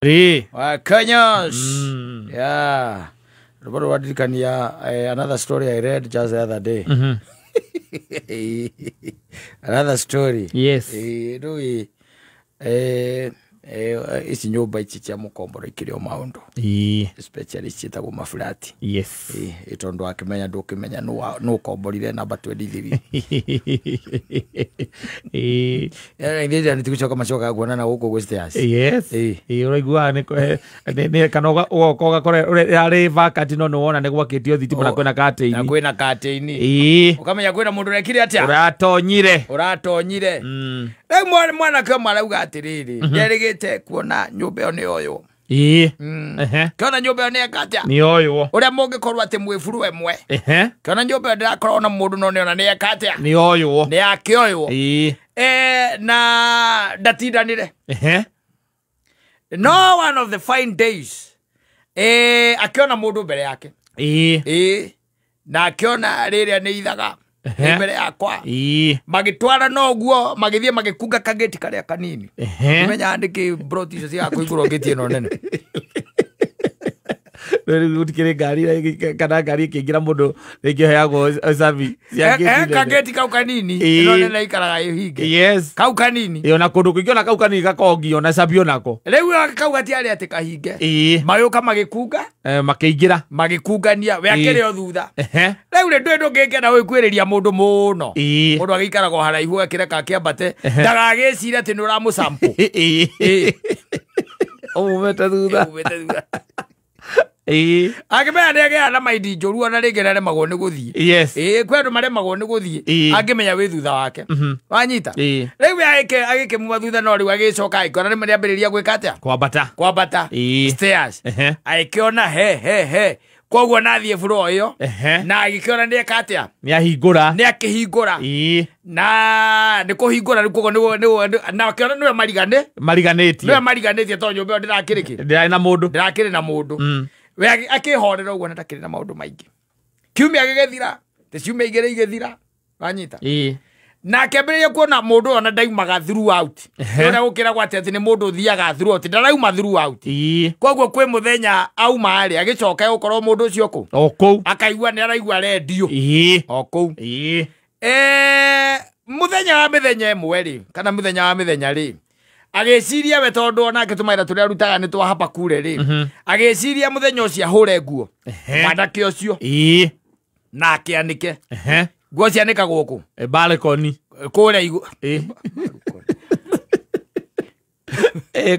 Rĩ. Wa Kenyas. Yeah. Rwĩmbo rũrũ rwandirikania another story I read just the other day. Another story. Yes. Rĩu ici nyũmba ici cia mũkomboro ikĩrĩ o maũndũ, especially ciĩtagwo mafurati. Tondũ akĩmenya ndũkĩmenya nũ ũkomborire namba 23. Ithuĩ nĩtũgũcoka macokaga kuonana gũkũ gwĩ stairs. Yes. Ĩĩ. Ĩĩ, ũraiguaga kana ũgoka ũgakora yarĩ vacant, no nĩ wona nĩ gwakĩtio thitima na kwĩna Na curtain. Kwĩna curtain. Ũkamenya kwĩna mũndũ ũrekire atĩa, Ũratonyire. Ũratonyire. Rĩu mwanake ũmwe arauga atĩrĩrĩ, nderĩgĩte kuona nyũmba ĩyo nĩ yoywo. Kĩona nyũmba ĩyo nĩ eka atĩa, Nĩ yoywo. Ũrĩa mũngĩkorwo atĩ mwĩ buru ĩmwe, kĩona nyũmba ĩyo ndĩrakorwo na mũndũ, no nĩona nĩ eka atĩa, Nĩ yoywo. Nĩ yakĩoywo. Na ndatindanĩre, no one of the fine days akĩona mũndũ mbere yake. Na akĩona rĩrĩa nĩ ithaga nĩ mbere yakwa. Magĩtwarana ũguo, magĩthiĩ magĩkunga kagĩti karĩa kanini. Menyaga nĩkĩ broti icio cigakũhingũrwo ngĩti ĩno nene. Rĩu gũtikĩrĩ ngari kana ngari ĩkĩingĩra mũndũ rĩngĩ ĩheagwo cabi cia ngĩti nene. Kageti kau kanini, ĩno nene ikaraga ĩhinge. Kau kanini. Ĩĩ, ona kũndũ kũingĩ ona kau kanini gakongio na cabi onako. Rĩu kau gatiarĩ atĩ kahinge. Magĩũka magĩkunga. Makĩingĩra. Magĩkungania, we akĩrĩ o thutha. Rĩu rĩ, ndũĩ ndũngĩkenda gwĩkuĩrĩria mũndũ mũno. Mũndũ agĩikaraga o haraihu akĩreka akĩambate, ndagagĩcire atĩ nĩ ũramũsample. Ũmumĩte thutha. Umĩte thutha. Akĩmenya nĩ agĩaga na maindi njũru, ona rĩngĩ nĩaremagwo nĩ gũthiĩ. Ĩĩ, kwĩ andũ maremagwo nĩ gũthiĩ angĩmenya wĩ thutha wake. Wanyita? Rĩu we agĩkĩmuma thutha, no rĩu agĩcoka agĩkora nĩ nĩambĩrĩria gwĩka atĩa? Kwambata. Kwambata stairs. Agĩkĩona he he he, koguo nathiĩ floor ĩyo. Na agĩkĩona nĩ eka atĩa? Nĩ ahingũra. Nĩ akĩhingũra. Na nĩ kũhingũra rĩu, koguo na akĩona nĩwe marigane Mariganĩtie. Nĩwe mariganĩtie, tondũ nyũmba ĩyo ndĩrakĩrĩ kĩ? Ndĩrarĩ na mũndũ. Ndĩrakĩrĩ na mũndũ. We akĩhorera ũguo na ndakĩrĩ na maũndũ maingĩ. Kiumia gĩgĩthira, te ciumia 2 igĩthira, wanyita? Na akĩambĩrĩria kuona mũndũ ũyũ ona ndaumaga throughout. Ũrĩa gũkĩragwo atĩ nĩ mũndũ ũthiaga throughout, ndarauma throughout. Koguo kwĩ mũthenya auma rĩ, agĩcoka gũkorwo mũndũ ũcio kũ? O kũu. Akaigua nĩ araigua rendio. O kũu. Mũthenya wa mĩthenya ĩmwe rĩ, kana mũthenya wa mĩthenya rĩ, agĩciria we, tondũ onake tũmawĩra tũrĩa arutaga nĩ twa hapa kure rĩ, agĩciria mũthenya ũcio ahũre nguo mwanake ũcio na akĩanĩke. Nguo cianĩkagwo kũ? Balcony. Kũrĩa igũ.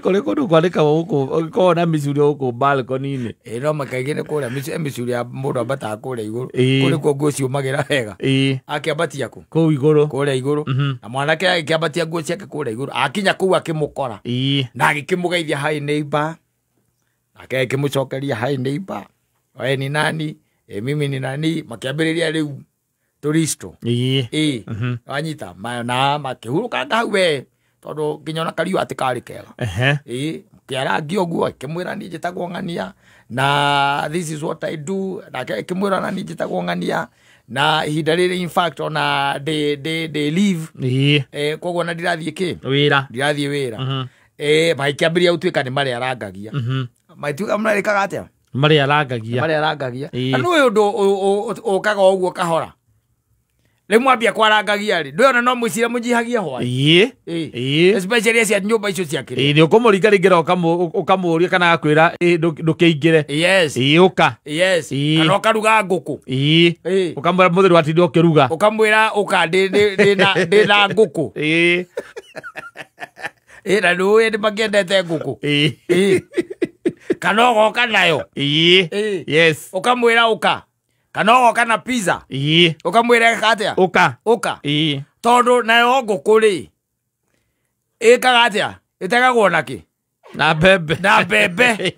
Kũrĩ kũndũ kwanĩkagwo gũkũ ũngĩkorwo na mĩcurio gũkũ balcony-inĩ. Ĩ, no makaingĩ nĩ kũrĩa mĩcurio ya mũndũ ambataga kũrĩa igũrũ. Kũrĩ kuo nguo ciũmagĩra wega. Akĩambatia kũ? Kũu igũrũ. Kũrĩa igũrũ. Na mwanake agĩkĩambatia nguo ciake kũrĩa igũrũ, akinya kũu akĩmũkora na agĩkĩmũgeithia, "Hi neighbor." Nake agĩkĩmũcokeria, "Hi neighbor, we ni nani?" "E, mimi ni nani." Makĩambĩrĩria rĩu tũristo. Ĩ, wanyita? Na makĩhurũkanga hau we, tondũ nginya ona kariũa atĩ karĩ kega. Ĩ, kĩarangia ũguo, akĩmwĩra, "Niĩ njĩtagwo ng'ania na this is what I do." Nake akĩmwĩra, "Na niĩ njĩtagwo ng'ania na ihinda rĩrĩ in fact ona ndĩ leave." Koguo na ndirathiĩ kĩ? Wĩra. Ndirathiĩ wĩra. Magĩkĩambĩrĩria gũtuĩka nĩ marĩarangagia. Magĩtuĩka marĩkaga atĩa? Marĩarangagia. Marĩarangagia. Na nĩ ũndũ ũkaga o ũguo kahora, rĩu mwambia kwarangagia rĩ, ndũyona no mũcire mũnyihagie hwaĩ. Especially cia nyũmba icio cia kĩrĩa. Ĩĩ, nĩ ũkũmũringaringĩra ũkamũũria kana agakwĩra, "Ĩ, ndũkĩingĩre." Ĩĩ, ũka. Kana ũkaruga ngũkũ. Ũkamwĩra mũtheri watinda ũkĩruga. Ũkamwĩra, "Ũka, ndĩ na ngũkũ." Ĩ, na nĩũĩ nĩ makĩendete ngũkũ. Kana ũgoka nayo. Ũkamwĩra ũka, kana ũgoka na pizza. Ũkamwĩra ĩka atĩa? Ũka. Ũka. Tondũ nayo ngũkũ rĩ, ĩkaga atĩa? Ĩtegagwo na kĩ? Na mbembe. Na mbembe.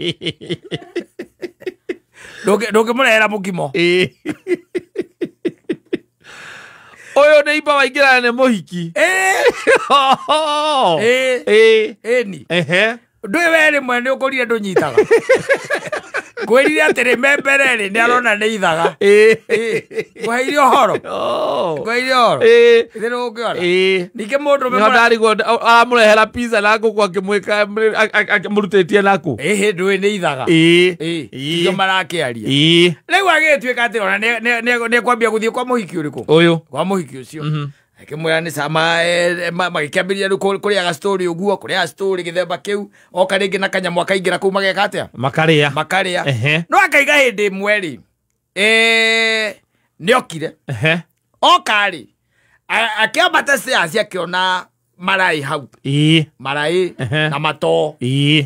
Ndũngĩmũrehera mũkimo. Ũyũ nĩ imba waingĩra nĩ mũhiki. Ĩni. Ndũĩ we rĩmwe nĩ ũkũrire ndũnyitaga. Ngwĩrire atĩrĩ me mbere rĩ nĩ arona nĩ ithaga. Ngũheire ũhoro. Ngũheire ũhoro. Ithe nĩ ũngĩona. Ningĩ mũndũrũme Nĩho ndarigwo aramũrehera pizza na ngũkũ akĩmwĩka akĩmũrutĩtie naku. Ĩhĩ ndũĩ nĩ ithaga. Icio marakĩaria. Rĩu agĩtuĩka atĩ ona nĩ ekwambia gũthiĩ kwa mũhiki ũrĩkũ? Ũyũ. Kwa mũhiki ũcio. Akĩmwĩra nĩ sama magĩkĩambĩrĩria rĩu kũrĩaga story ũguo, kũrĩaga story gĩthemba kĩu, oka rĩngĩ na kanyamũ akaingĩra kũu mageka atĩa? Makarĩa. Makarĩa. No akaiga hĩndĩ ĩmwe rĩ, nĩokire. Oka rĩ, akĩambata stairs akĩona maraĩ hau. Maraĩ na matoo.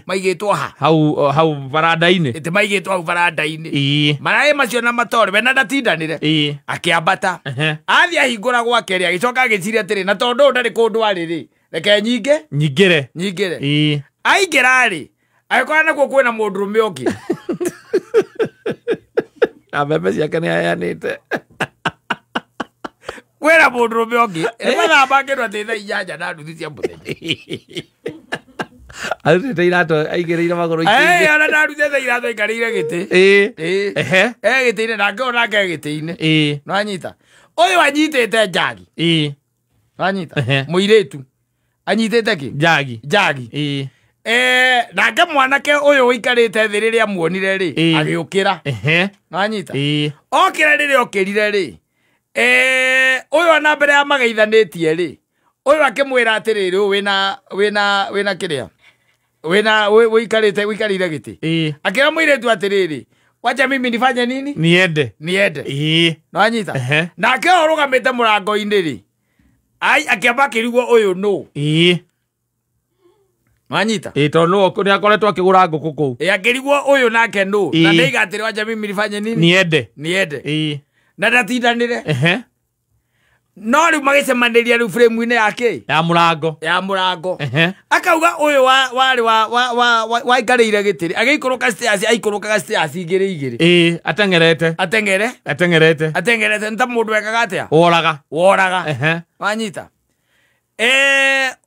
Maigĩtwo ha? Hau baranda-inĩ. Ĩtĩ maigĩtwo hau baranda-inĩ. Maraĩ macio na matoo rĩ, we na ndatindanĩre. Akĩambata. Athiĩ ahingũra gwake rĩ, agĩcoka agĩciria atĩrĩ, na tondũ ũyũ ndarĩ kũndũ arĩ rĩ, reke nyingĩ? Nyingĩre. Nyingĩre. Aingĩra rĩ, agĩkora nakuo kwĩna mũndũrũme ũngĩ. Na mbembe ciake nĩ aheanĩte. Kwĩna mũndũrũme ũngĩ. Nĩ mathaa ma kĩndũ atĩ thaa 8:30 cia mũthenya. Arutĩte iratũ aigĩrĩire magũrũ ikĩingĩ. Ona ndarutĩte iratũ aikarĩire gĩtĩ. Gĩtĩ-inĩ nake onake gĩtĩ-inĩ. Nĩwanyita? Ũyũ anyitĩte njagi. Nĩwanyita? Mũirĩtu. Anyitĩte kĩ? Njagi. Njagi. Nake mwanake ũyũ ũikarĩte thĩ rĩrĩa amuonire rĩ, agĩũkĩra. Nĩwanyita? Okĩra rĩrĩa okĩrire rĩ, ũyũ ona mbere ya mageithanĩtie rĩ, ũyũ akĩmwĩra atĩrĩrĩ, ũyũ wĩna kĩrĩa? Wĩna ũikarĩte ũikarĩire gĩtĩ. Akĩra mũirĩtu atĩrĩrĩ, wacha mimi nifanye nini? Niende. Niende. Nĩwanyita? Nake ũyũ ũrũgamĩte mũrango-inĩ rĩ, ai akĩamba akĩrigwo ũyũ nũ. Nĩwanyita? Tondũ nĩ akoretwo akĩgũra ngũkũ kũu. Akĩrigwo ũyũ nake nũ. Na nĩaiga atĩrĩ, wacha mimi nifanye nini? Niende. Niende. Na ndatindanĩre. No rĩu magĩcemanĩria rĩu frame-inĩ ya kĩ? Ya mũrango. Ya mũrango. Akauga ũyũ warĩ waikarĩire gĩtĩ rĩ, agĩikũrũka stairs, aikũrũkaga stairs igĩrĩ igĩrĩ. Ateng'erete. Ateng'ere. Ateng'erete. Ateng'erete nĩ ta mũndũ wekaga atĩa? Woraga. Woraga. Wanyita?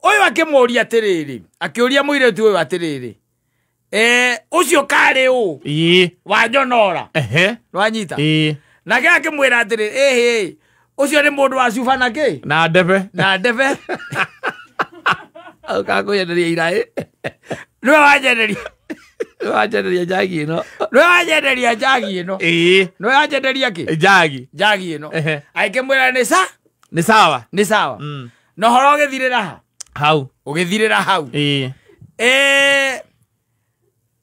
Ũyũ akĩmũũria atĩrĩrĩ, akĩũria mũirĩtu ũyũ atĩrĩrĩ, ũcio karĩ ũ? Wanyonora. Wanyita? Nake akĩmwĩra atĩrĩ, ĩhĩ, ũcio nĩ mũndũ wa cuba na kĩ? Na ndebe. Na ndebe. Ũkaga kũnyenderia iraĩ. Nĩwe wanyenderia. Nĩwe wanyenderia njagi ĩno. Nĩwe wanyenderia njagi ĩno. Nĩwe wanyenderia kĩ? Njagi. Njagi ĩno. Agĩkĩmwĩra nĩ sa? Nĩ sawa. Nĩ sawa. Na ũhoro ũgĩthirĩra ha? Hau. Ũgĩthirĩra hau.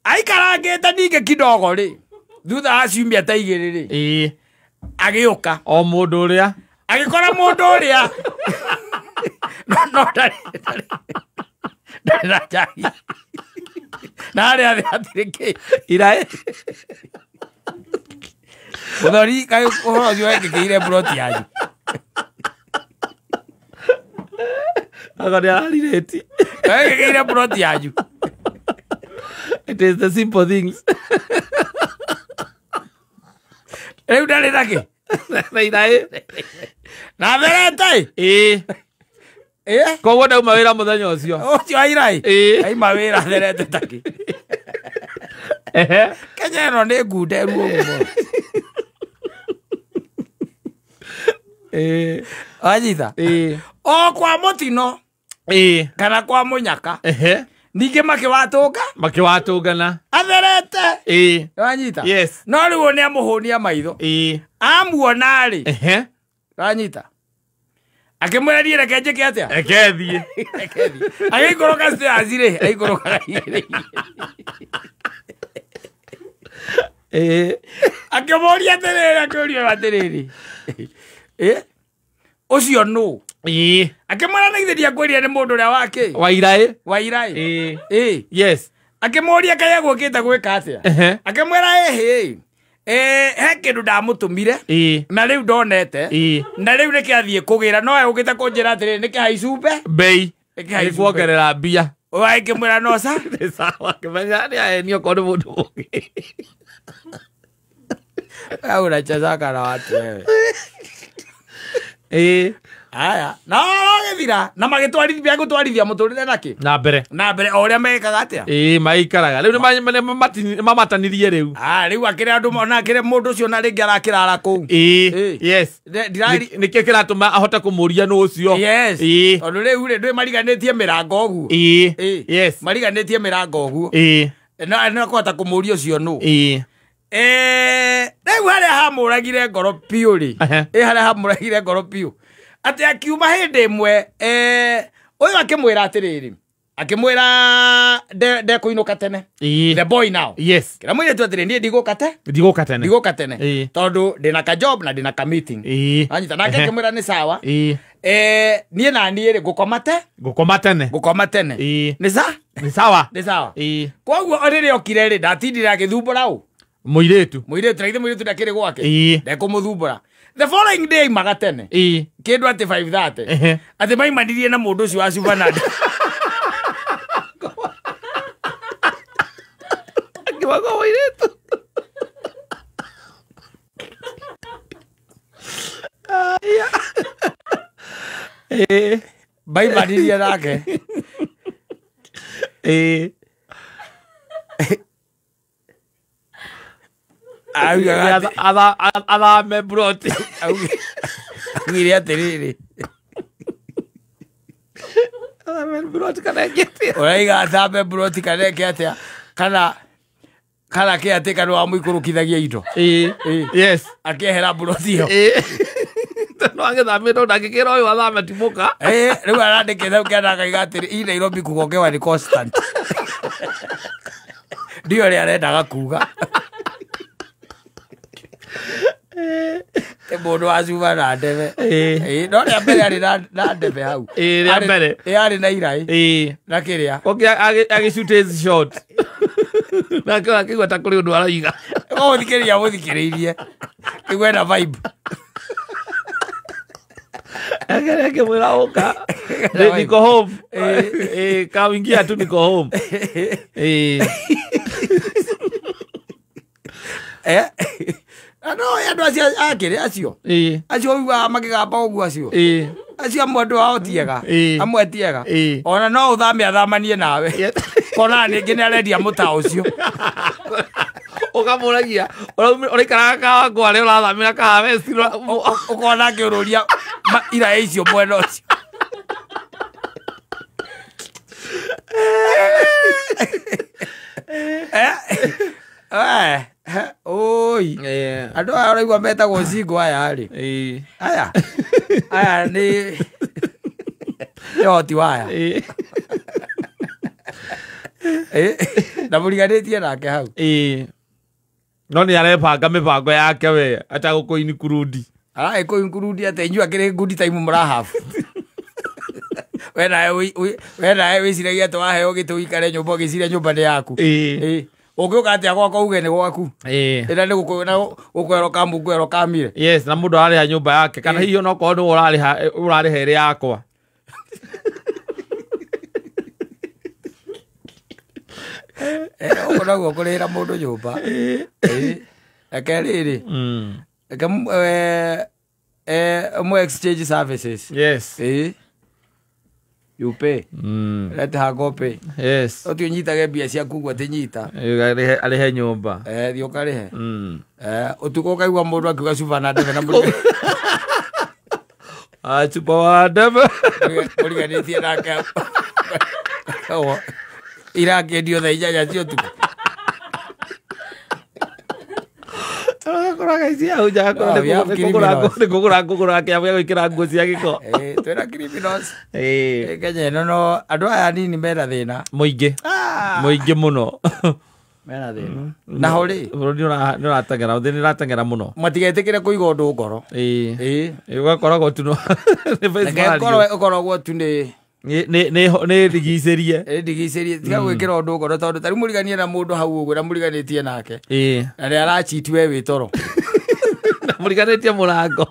Aikarangĩte ningĩ kidogo rĩ, thutha wa ciumia ta igĩrĩ rĩ, agĩũka. O mũndũ ũrĩa. Agĩkora mũndũ ũrĩa. No ndarĩ na njagi. Na harĩa thĩ hatirĩ kĩ. Iraĩ. Mũthoni, kaĩ ũhoro ũcio wekĩkĩire ploti yanyu. Aga nĩ ararirĩti. Wekĩkĩire ploti yanyu. It is the simple things. Rĩu ndarĩ na kĩ? Na iraĩ. Na therete? Koguo ndauma wĩra mũthenya ũcio. Ũcio wa iraĩ? Aima wĩra therete ta kĩ? Kenya ĩno nĩ ngunderu ũguo. Wanyita? O kwa mũtino. Kana kwa mũnyaka. Ningĩ makĩwatũnga? Makĩwatũngana. Atherete. Wanyita? Yes. No rĩu nĩ amũhũnia maitho. Amuona rĩ. Wanyita? Akĩmwĩra niĩ reke njĩke atĩa? Reke thiĩ. Reke thiĩ. Agĩikũrũka stairs rĩ, aikũrũkaga igĩrĩ igĩrĩ. Akĩmũũria atĩrĩrĩ, akĩũria atĩrĩrĩ. Ũcio nũ? Akĩmwĩra nĩ githĩ ndiakwĩrire nĩ mũndũ ũrĩa wa kĩ? Wa iraĩ. Wa iraĩ. Yes. Akĩmũũria kaĩ egũkĩte gwĩka atĩa? Akĩmwĩra ĩhĩ, he kĩndũ ndamũtũmire na rĩu ndonete na rĩu nĩkĩ athiĩ kũgĩra no egũkĩte kũnjĩra atĩrĩrĩ nĩkĩ haicumbe Bei. Nĩkĩ haicumbe. Nĩkuongerera mbia. Ũyũ agĩkĩmwĩra no ca? Nĩ sawa, akĩmenya nĩ ahenio okorwo nĩ mũndũ ũngĩ. Wewe unachezanga na watu wewe. Aya na gĩthira na magĩtwarithia gũtwarithia mũtũrĩre nakĩ na mbere na mbere o ũrĩa mekaga atĩa ĩĩ maikaraga rĩu nĩ mamatanirie rĩu. Ah rĩu akĩrĩ andũ ona akĩrĩ mũndũ ũcio na rĩngĩ arakĩrara kũu. Ĩĩ yes nĩkĩo kĩratũma ahote kũmũria nũ ũcio. Yes ĩĩ tondũ rĩu rĩ ndũĩ mariganĩtie mĩrango ũguo. Ĩĩ yes mariganĩtie mĩrango ũguo. Ĩĩ na nĩ akũhota kũmũria ũcio nũ. Ĩĩ Rĩu harĩa hamũragire ngoro piũ rĩ, harĩa hamũragire ngoro piũ atĩ akiuma hĩndĩ ĩmwe ũyũ akĩmwĩra atĩrĩrĩ, akĩmwĩra ndekũinũka tene. The boy now. Yes. Kĩra mũirĩtu atĩrĩ niĩ ndigũka te ndigũka tene ndigũka tene tondũ ndĩna ka job na ndĩna ka meeting. Anyita nake akĩmwĩra nĩ sawa. Niĩ na niĩ rĩ ngũkoma te ngũkoma tene ngũkoma tene. Nĩ sa nĩ sawa nĩ sawa. Koguo rĩrĩa okire rĩ ndatindire agĩthumbũra ũ mũirĩtu mũirĩtu na githĩ mũirĩtu ndakĩrĩ gwake ndekũmũthumbũra. The following day maimaga tene kĩndũ atĩ 5:30 atĩ maimanirie na mũndũ ũcio wa Subananda. Akĩmaga mũirĩtu. Maimanirie nake. Athame broti. Augire atĩrĩrĩ athame broti kana eke atĩa. Ũraiga athame broti kana eke atĩa kana kana kĩ atĩ kana wamũikũrũkithagia indo. Yes akĩehera broti ĩyo. No agĩthamĩte ndangĩkĩra ũyũ athame ti mũka. Rĩu arandĩkĩte ũkĩona akaiga atĩrĩ i Nairobi kũgongewa nĩ constant. Ndiũ ũrĩa arendaga kuga. Te mũndũ wa cuba na ndebe. No rĩa mbere arĩ na ndebe hau. Rĩa mbere. Arĩ na iraĩ. Na kĩrĩa. Oke agĩshoot his shot. Nake akĩigua ta kũrĩ ũndũ araiga. Gũthikĩrĩria mũthikĩrĩirie. Kĩgwe na vibe. Akĩrĩa akĩmwĩra ũka. Niko home. Kaingia tu niko home. No andũ acio akĩrĩ acio acio ũiguaga makĩgamba ũguo acio acio amwe andũ ao tiega amwe tiega ona no ũthame athamanie nawe kona ningĩ nĩ arendia mũta ũcio ũkamũragia ũraikaraga Kawangware ũrathamĩra Kahawa-West ũkona akĩũrũria iraĩ icio mwena ũcio. Oi andũ aya ũraigua metagwo cingo aya rĩ aya aya nĩ hoti waya na mũriganĩtie nake hau. No nĩ arebanga mĩbango yake we atagũkũinikurundi. Araĩkũinikurundi atĩ inyuĩ akĩrĩ good time mũrahabu. We nawe wĩciragia atĩ waheo gĩtĩ ũikare nyũmba ũgĩciria nyũmba nĩ yaku. Ũngĩũka atĩa gwakwa uge nĩ gwaku. Ĩra nĩ gũkwĩrwo kamũkwĩrwo kamire. Yes na mũndũ ararĩha nyũmba yake kana hihi onokorwo nĩwe ũrarĩha ũrarĩha ĩrĩ yakwa. Ũguo noguo kũrĩhĩra mũndũ nyũmba. Reke rĩrĩ reke mũ exchange services. Yes. You pay. Let her go pay. Yes. Ũthiĩ ũnyitage mbia ciaku ũguo atĩ nyita. Arĩhe nyũmba. Thiĩ ũkarĩhe. Ũtukũ ũkaigua mũndũ akiuga cuba na ndebe na cuba wa ndebe. Mũriganĩtie nake. Irakĩendio thaa 8 cia ũtukũ. Ũrakoraga ici hau nja nĩ kũgũra ngũgũra kĩamũ gĩa gwĩkĩra nguo cia gĩko. Twĩna criminals. Kenya ĩno no andũ aya anini mena thĩna. Mũingĩ. Mũingĩ mũno. Mena thĩna. Naho rĩ bũrũri nĩ ũrateng'era thĩ nĩ ũrateng'era mũno. Matigetĩkĩre kũiga ũndũ ngoro. Ũgakoragwo tu nĩ face value. Reke ũkoragwo tu nĩ nĩ ndigicĩrie. Ndigicĩrie tiga gwĩkĩra ũndũ ngoro tondũ ta rĩu mũriganie na mũndũ hau ũguo na mũriganĩtie nake. Na nĩ arachiti we wĩ toro. Na mũriganĩtie mũrango.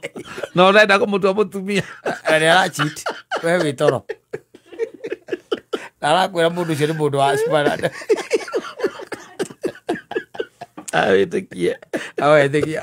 Na ũrenda kũmũtua mũtumia. Na nĩ arachiti we wĩ toro. Na arakwĩra mũndũ ũcio nĩ mũndũ wa Superman. Awĩtĩkie. Awĩtĩkie.